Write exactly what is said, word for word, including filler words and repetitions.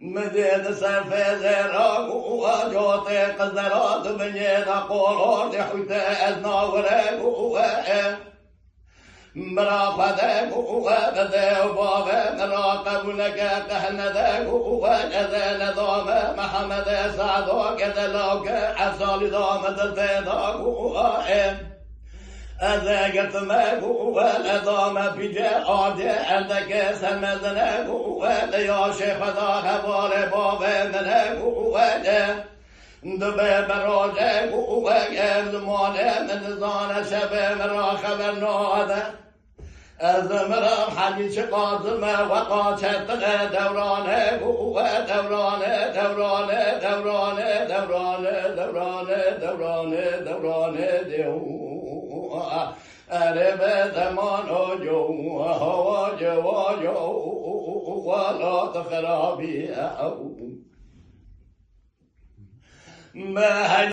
Min dê di ser fêzê re û cotê qizera di binyê de qolor dê hûte ez nawire û e. Mira xwe de û e bide û bavê mira qebûleke qehne de û e ez ê nedame Mehemedê Sado ke de lawke efsalî dame dil tê da û e. Ez ê girtime û e le dame pîce ardê erdeke semezine û e le ya şêxeda hevalê bavê mine û e le. Dibe berojek û weke zimanê min dizane şevê min ra xeber nade. Ez min ra hemî çiqa zilme weqa çetine dewrane û we dewrane, dewrane, dewrane, dewrane, dewrane, dewrane, dewrane, dew. Erê be zeman oco, hawa cewaco, welat xerabî ew. Me